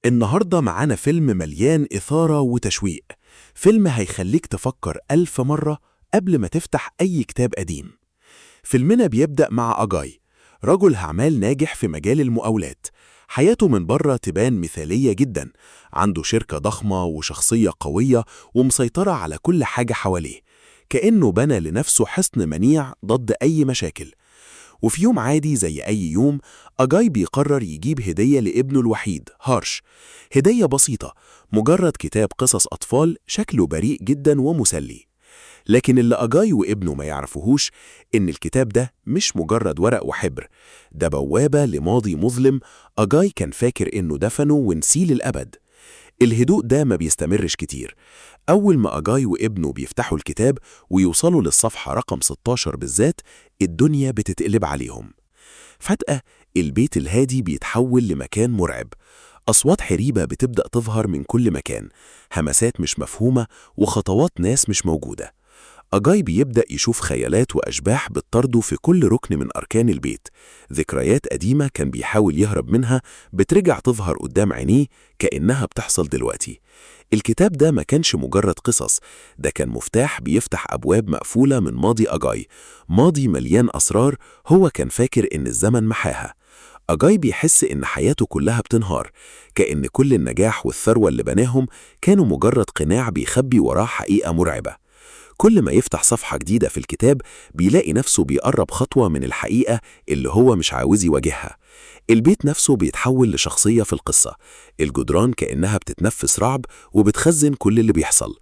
النهاردة معانا فيلم مليان إثارة وتشويق، فيلم هيخليك تفكر 1000 مرة قبل ما تفتح أي كتاب قديم. فيلمنا بيبدأ مع أجاي، رجل أعمال ناجح في مجال المقاولات. حياته من بره تبان مثالية جدا، عنده شركة ضخمة وشخصية قوية ومسيطرة على كل حاجة حواليه، كأنه بنى لنفسه حصن منيع ضد أي مشاكل. وفي يوم عادي زي أي يوم، أجاي بيقرر يجيب هدية لابنه الوحيد هارش. هدية بسيطة، مجرد كتاب قصص أطفال شكله بريء جدا ومسلي. لكن اللي أجاي وابنه ما يعرفوهوش إن الكتاب ده مش مجرد ورق وحبر، ده بوابة لماضي مظلم أجاي كان فاكر إنه دفنه ونسيه للأبد. الهدوء ده ما بيستمرش كتير. أول ما أجاي وابنه بيفتحوا الكتاب ويوصلوا للصفحة رقم 16 بالذات، الدنيا بتتقلب عليهم. فجأة البيت الهادي بيتحول لمكان مرعب. أصوات حريبة بتبدأ تظهر من كل مكان، همسات مش مفهومة وخطوات ناس مش موجودة. أجاي بيبدأ يشوف خيالات وأشباح بتطارده في كل ركن من أركان البيت. ذكريات قديمة كان بيحاول يهرب منها بترجع تظهر قدام عينيه كأنها بتحصل دلوقتي. الكتاب ده ما كانش مجرد قصص، ده كان مفتاح بيفتح أبواب مقفولة من ماضي أجاي، ماضي مليان أسرار هو كان فاكر إن الزمن محاها. أجاي بيحس إن حياته كلها بتنهار، كأن كل النجاح والثروة اللي بناهم كانوا مجرد قناع بيخبي وراه حقيقة مرعبة. كل ما يفتح صفحة جديدة في الكتاب بيلاقي نفسه بيقرب خطوة من الحقيقة اللي هو مش عاوز يواجهها. البيت نفسه بيتحول لشخصية في القصة، الجدران كأنها بتتنفس رعب وبتخزن كل اللي بيحصل.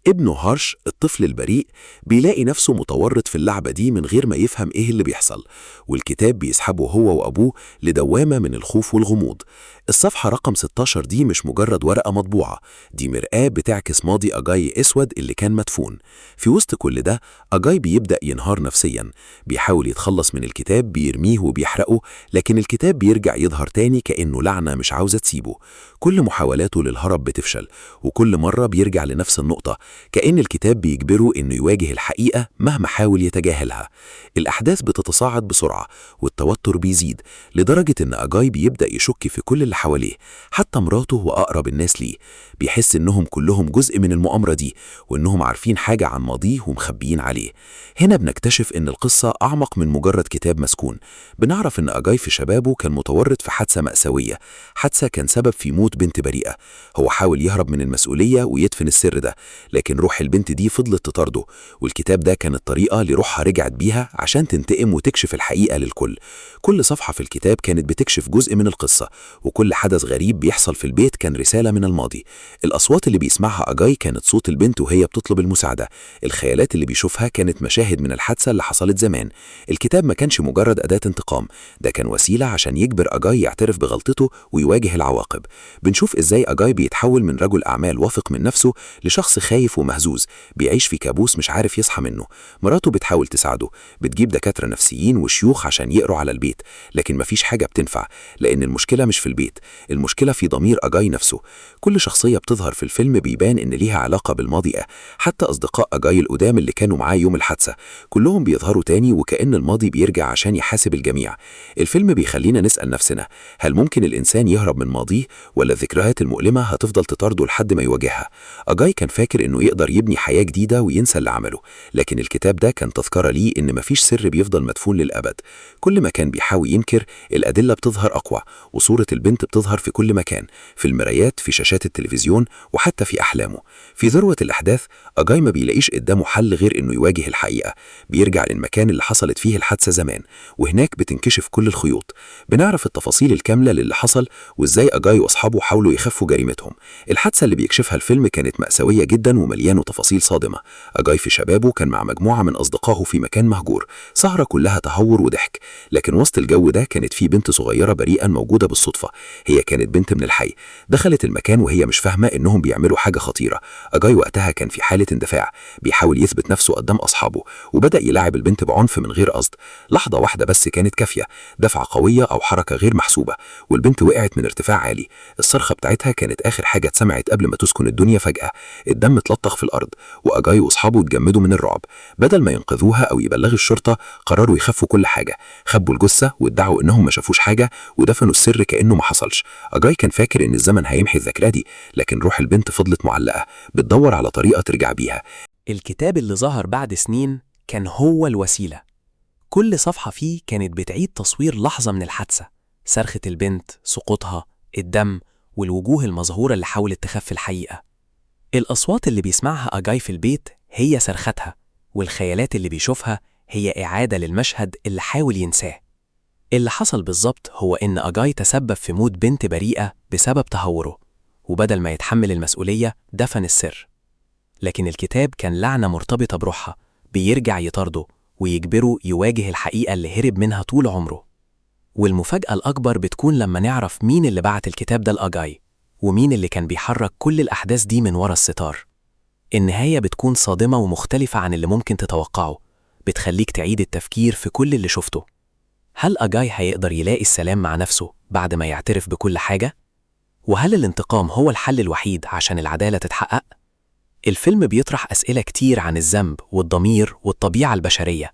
ابنه هارش الطفل البريء بيلاقي نفسه متورط في اللعبة دي من غير ما يفهم ايه اللي بيحصل، والكتاب بيسحبه هو وأبوه لدوامة من الخوف والغموض. الصفحة رقم 16 دي مش مجرد ورقة مطبوعة، دي مرآة بتعكس ماضي أجاي أسود اللي كان مدفون. في وسط كل ده أجاي بيبدأ ينهار نفسيا، بيحاول يتخلص من الكتاب، بيرميه وبيحرقه، لكن الكتاب بيرجع يظهر تاني كأنه لعنة مش عاوزة تسيبه. كل محاولاته للهرب بتفشل، وكل مرة بيرجع لنفس النقطة، كأن الكتاب بيجبره إنه يواجه الحقيقة مهما حاول يتجاهلها. الأحداث بتتصاعد بسرعة والتوتر بيزيد لدرجة إن أجاي بيبدأ يشك في كل اللي حواليه، حتى مراته وأقرب الناس ليه. بيحس إنهم كلهم جزء من المؤامرة دي، وإنهم عارفين حاجة عن ماضيه ومخبيين عليه. هنا بنكتشف إن القصة أعمق من مجرد كتاب مسكون. بنعرف إن أجاي في شبابه كان متورط في حادثة مأساوية، حادثة كان سبب في موت بنت بريئة. هو حاول يهرب من المسؤولية ويدفن السر ده، لكن روح البنت دي فضلت تطارده، والكتاب ده كان الطريقة لروحها رجعت بيها عشان تنتقم وتكشف الحقيقة للكل. كل صفحة في الكتاب كانت بتكشف جزء من القصة، وكل حدث غريب بيحصل في البيت كان رسالة من الماضي. الأصوات اللي بيسمعها أجاي كانت صوت البنت وهي بتطلب المساعدة، الخيالات اللي بيشوفها كانت مشاهد من الحادثة اللي حصلت زمان. الكتاب ما كانش مجرد أداة انتقام، ده كان وسيلة عشان يجبر أجاي يعترف بغلطته ويواجه العواقب. بنشوف إزاي أجاي بيتحول من رجل أعمال واثق من نفسه لشخص خايف ومهزوز، بيعيش في كابوس مش عارف يصحى منه. مراته بتحاول تساعده، بتجيب دكاترة نفسيين وشيوخ عشان يقروا على البيت، لكن مفيش حاجة بتنفع، لأن المشكلة مش في البيت، المشكلة في ضمير أجاي نفسه. كل شخصية بتظهر في الفيلم بيبان إن ليها علاقة بالماضي، حتى أصدقاء أجاي القدام اللي كانوا معاه يوم الحادثة كلهم بيظهروا تاني، وكأن الماضي بيرجع عشان يحاسب الجميع. الفيلم بيخلينا نسأل نفسنا، هل ممكن الإنسان يهرب من ماضيه، ولا الذكريات المؤلمة هتفضل تطارده لحد ما يواجهها؟ أجاي كان فاكر إنه يقدر يبني حياة جديدة وينسى اللي عمله، لكن الكتاب ده كان تذكرة ليه إن مفيش سر بيفضل مدفون للأبد. كل ما كان بيحاول ينكر، الأدلة بتظهر أقوى، وصورة البنت بتظهر في كل مكان، في المرايات، في شاشات التلفزيون، وحتى في أحلامه. في ذروة الأحداث أجاي ما بيلاقيش قدامه حل غير إنه يواجه الحقيقة. بيرجع للمكان اللي حصلت فيه الحادثة زمان، وهناك بتنكشف كل الخيوط. بنعرف التفاصيل الكاملة للي حصل وإزاي أجاي وأصحابه حاولوا يخفوا جريمتهم. الحادثة اللي بيكشفها الفيلم كانت مأساوية جدا ومليانة تفاصيل صادمة. أجاي في شبابه كان مع مجموعة من أصدقائه في مكان مهجور، سهرة كلها تهور وضحك، لكن وسط الجو ده كانت في بنت صغيرة بريئة موجودة بالصدفة. هي كانت بنت من الحي، دخلت المكان وهي مش فاهمة إنهم بيعملوا حاجة خطيرة. أجاي وقتها كان في حالة اندفاع، بيحاول يثبت نفسه قدام أصحابه، وبدأ يلاعب البنت بعنف من غير قصد. لحظة واحدة بس كانت كافية، دفعة قوية أو حركة غير محسوبة، والبنت وقعت من ارتفاع عالي. الصرخة بتاعتها كانت آخر حاجة اتسمعت قبل ما تسكن الدنيا فجأة. الدم اتلطخ في الأرض، وأجاي وأصحابه اتجمدوا من الرعب. بدل ما ينقذوها أو يبلغوا الشرطة، قرروا يخفوا كل حاجة. خبوا الجثة وادعوا إنهم ما شافوش حاجة، ودفنوا السر كأنه ما حصل. حصلش. أجاي كان فاكر إن الزمن هيمحي الذكرى دي، لكن روح البنت فضلت معلقة بتدور على طريقة ترجع بيها. الكتاب اللي ظهر بعد سنين كان هو الوسيلة. كل صفحة فيه كانت بتعيد تصوير لحظة من الحادثة، صرخة البنت، سقوطها، الدم، والوجوه المذعورة اللي حاولت تخفي الحقيقة. الأصوات اللي بيسمعها أجاي في البيت هي صرختها، والخيالات اللي بيشوفها هي إعادة للمشهد اللي حاول ينساه. اللي حصل بالظبط هو إن أجاي تسبب في موت بنت بريئة بسبب تهوره، وبدل ما يتحمل المسؤولية دفن السر. لكن الكتاب كان لعنة مرتبطة بروحها، بيرجع يطارده ويجبره يواجه الحقيقة اللي هرب منها طول عمره. والمفاجأة الأكبر بتكون لما نعرف مين اللي بعت الكتاب ده لأجاي، ومين اللي كان بيحرك كل الأحداث دي من ورا الستار. النهاية بتكون صادمة ومختلفة عن اللي ممكن تتوقعه، بتخليك تعيد التفكير في كل اللي شفته. هل أجاي هيقدر يلاقي السلام مع نفسه بعد ما يعترف بكل حاجة؟ وهل الانتقام هو الحل الوحيد عشان العدالة تتحقق؟ الفيلم بيطرح أسئلة كتير عن الذنب والضمير والطبيعة البشرية.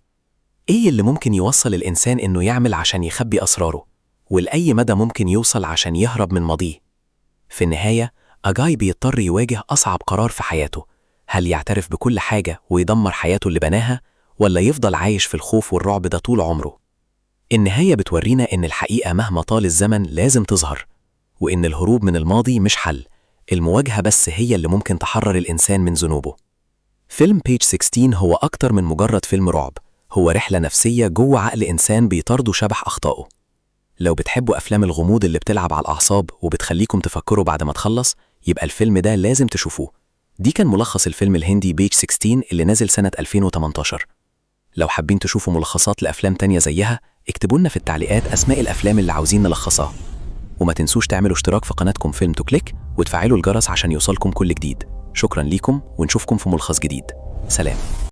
إيه اللي ممكن يوصل الإنسان إنه يعمل عشان يخبي أسراره؟ ولأي مدى ممكن يوصل عشان يهرب من ماضيه؟ في النهاية أجاي بيضطر يواجه أصعب قرار في حياته، هل يعترف بكل حاجة ويدمر حياته اللي بناها، ولا يفضل عايش في الخوف والرعب ده طول عمره؟ النهاية بتورينا إن الحقيقة مهما طال الزمن لازم تظهر، وإن الهروب من الماضي مش حل، المواجهة بس هي اللي ممكن تحرر الإنسان من ذنوبه. فيلم Page 16 هو أكتر من مجرد فيلم رعب، هو رحلة نفسية جوه عقل إنسان بيطارده شبح أخطائه. لو بتحبوا أفلام الغموض اللي بتلعب على الأعصاب وبتخليكم تفكروا بعد ما تخلص، يبقى الفيلم ده لازم تشوفوه. دي كان ملخص الفيلم الهندي Page 16 اللي نزل سنة 2018. لو حابين تشوفوا ملخصات لأفلام تانية زيها، اكتبوا لنا في التعليقات أسماء الأفلام اللي عاوزين نلخصها. وما تنسوش تعملوا اشتراك في قناتكم فيلم تو كليك وتفعلوا الجرس عشان يوصلكم كل جديد. شكرا ليكم ونشوفكم في ملخص جديد. سلام.